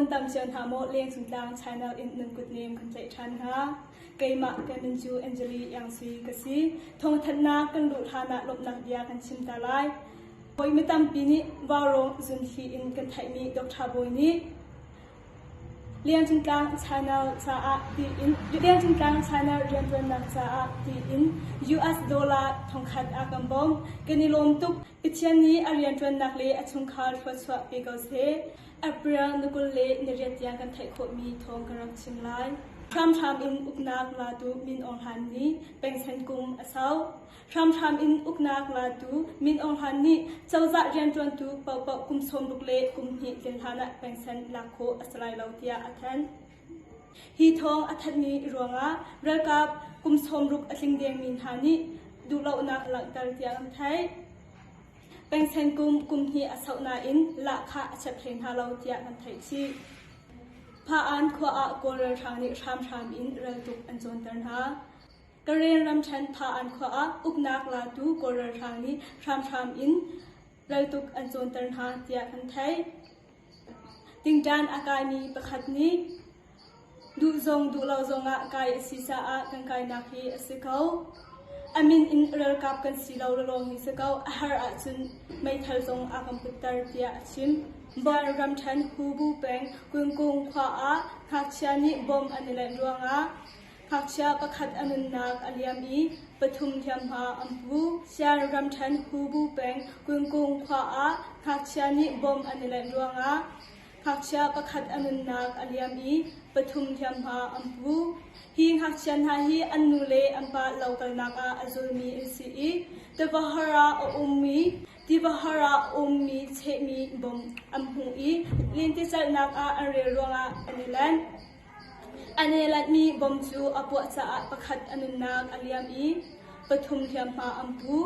Nan tam cio hna maw Lengcung Tlang channel in nan kutnem kan tlaih ṭhan hna. Keimah ka min cu Anjali Iang Sui ka si. Thawngthanhnak kan luh hlanah lawmhnak bia kan chim ta lai. Hawi mi tampi nih vaurawng zunthli in kan theihmi Dr. Bawi nih Lengcung Tlang channel caah tiin Lengcung Tlang channel rianṭuannak caah tiin US dollar thongkhat a kan bawmh. Kan i lawm tuk. Pathian nih a rianṭuannak le a chungkhar thluachuah pe ko seh. April ni 28 tiang kan theih khawhmi thawng ka rak chim lai. Hramhram in uknak latu Min Aung Hlaing nih pengsen kum a sau. Hramhram in uknak latu Min Aung Hlaing nih cozah rianṭuantu paohpaoh kum sawmruk le kum hnih tlin hlan ah pengsen lak khawh a si lai lo tiah a thanh. Hi thawng a thanhmi ruangah ralkap kum sawmruk a tling dengmi hna nih duhlonak langhter tiah an theih. Pengsen kum kum hnih a sauh nain lahkhah a chep hlei hna lo tiah kan theih chih. Pha-an khua ah Kawl ralhrang nih hramhram in raltuk an cawnter hna. Karen ramṭhen Pha-an khua ah uknak latu Kawl ralhrang nih hramhram in raltuk an cawnter hna tiah kan theih. Tingṭan a kaimi pakhat nih duh zong duh lo zongah kai a si caah kan kainak hi a si ko. A min in ralkap kan si lo lawng hi si ko. A har ahcun meithal zong a kan putter tiah a chim. Buan ramṭhen Hubu peng Kungkung khua ah ngakchia nih bom an i lenh ruangah Ngakchia pakhat a nunnak a liam i pathum hliamhma an pu. Sian ramṭhen Hubu peng Kungkung khua ah ngakchia nih bom an i lenh ruangah ngakchia pakhat a nunnak a liam i pathum hliamhma an pu. Hi ngakchia hna hi an nu le an pa lo kalnak ah a zulmi an si i tivahar ah a ummi tivahar ah a ummi chehmi bom an hmuh i lentecelhnak ah an rel ruangah an i leng. An i lanhmi bom cu a puah caah pakhat a nunnak a liam i pathum hliamhma an pu.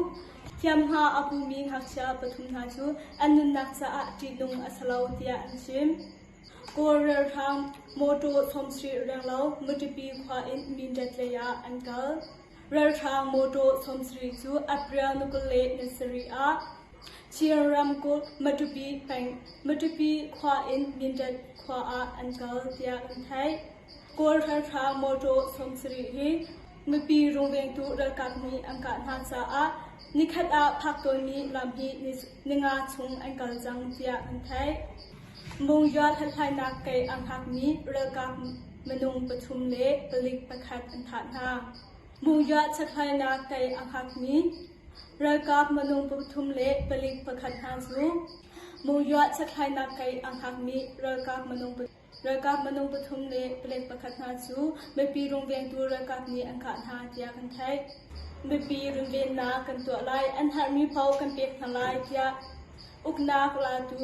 Hliamhma a pumi ngakchia pathum hna cu an nunnak caah ṭihnung a si lo tiah an chim. Kawl ralhrang mawṭaw sawmsarih renglo Matupi khua in Mindat lei ah an kal. Ralhrang mawṭaw 70 cu April ni 27 ah Chin ramkulh Matupi peng Matupi khua in Mindat khua ah an kal tiah kan theih. Kawl ralhrang mawṭaw 70 hi mipi rungvengtu ralkap nih an kah hna caah nikhat ah phak tawnmi lam hi ninga chung an kal cang tiah kan theih. Mungya hlathlainak kei a hngakmi ralkap minung pathum le palik pakhat an thah hna. Mungya hlathlainak kei a hngakmi ralkap minung pathum le palik pakhat hna cu Mungya hlathlainak kei a hngakmi ralkap minung ralkap minung pathum le palek pakhat hna cu mipi rungvengtu ralkap nih an kah hna tiah kan theih. Mipi runvennak kan tuah lai, an herhmi paoh kan pek hna lai tiah uknak latu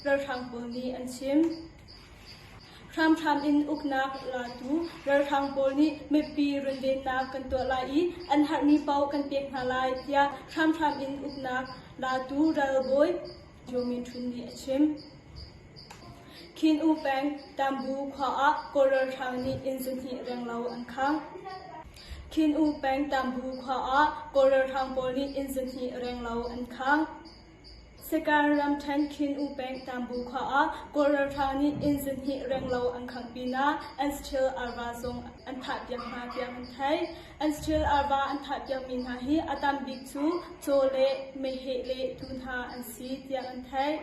ralhrang pawl nih an chim. Hramhram in uknak latu ralhrang pawl nih mipi runvennak kan tuah lai i an herhmi paoh kan pek hna lai tiah hramhram in uknak latu ralbawi Joe Min Htun nih a chim. Khin U peng Tambu khua ah Kawl ralhrang nih inn zahnih renglo an khangh. Khin U peng Tambu khua ah Kawl ralhrang pawl nih inn zahnih renglo an khangh. Sagaing ramṭhen Khin U peng Tambu khua ah Kawl ralhrang nih inn zahnih renglo an khangh pinah an saṭil arva zong an thahpiak hna tiah kan theih. An saṭil arva an thahpiakmi hna hi a tam bik cu caw le meheh le tuu hna an si tiah kan theih.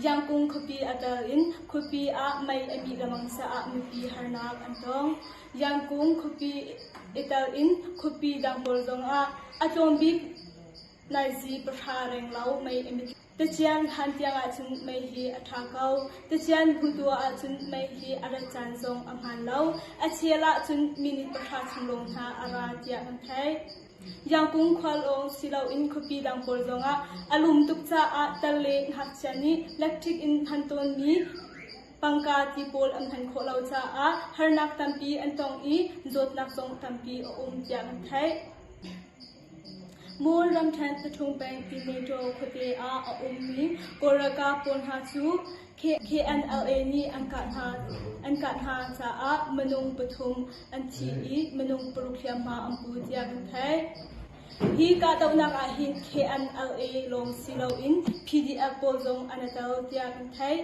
Yangkung khuapi a tel in khuapi ah mei a mih lengmang caah mipi harnak an tong. Yangkung khuapi i tel in khuapi dang pawl zongah a tlawm bik Naizi pahra renglo mei a mit. Tacian hlan tiang ahcun mei hi a ṭha ko. Tacian hnu tu ahcun mei hi a rat caan zong a hmaan lo. A chel ahcun minute pahra chung lawng hna a ra tiah kan theih. Yangkung khua lawng si loin khuapi dang pawl zongah a lum tuk caah tar le ngakchia nih lectric in hman tawnmi pangka ti pawl an hman khawh lo caah harnak tampi an tong i zawtnak zong tampi a um tiah kan theih. Maw ramṭhen Paṭhung peng Pineto khuate ah a ummi Kawl ralkap pawl hna cu KNLA nih an kah hna an kah hna caah minung pathum an thi i minung paruk hliamhma an pu tiah kan theih. Hi kahdohnak ah hin KNLA lawng si loin PDF pawl zong an i tel tiah kan theih.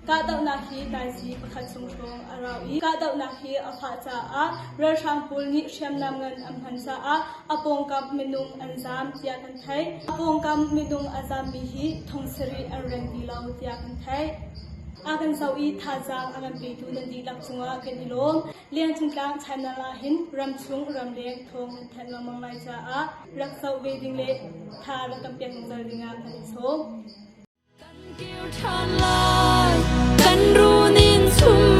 Kahdohnak hi taizi pakhat chung hrawng a rau i kahdohnak hi a fah caah ralhrang pawl nih hriamnam ngan an hman caah a pawngkam minung an zaam tiah kan theih. A pawngkam minung a zaammi hi thong sarih an reng ti lo tiah kan theih. A kan zoh i thazaang a kan petu nan dihlak cungah kan i lawm. Liangcungtlang channel ah hin ramchung ramleng thawng kan thanh lengmang lai caah rak zoh ve ding le tha rak kan pek zungzal dingah kan i sawm. Kan kir ṭhan lai, kan runin chung.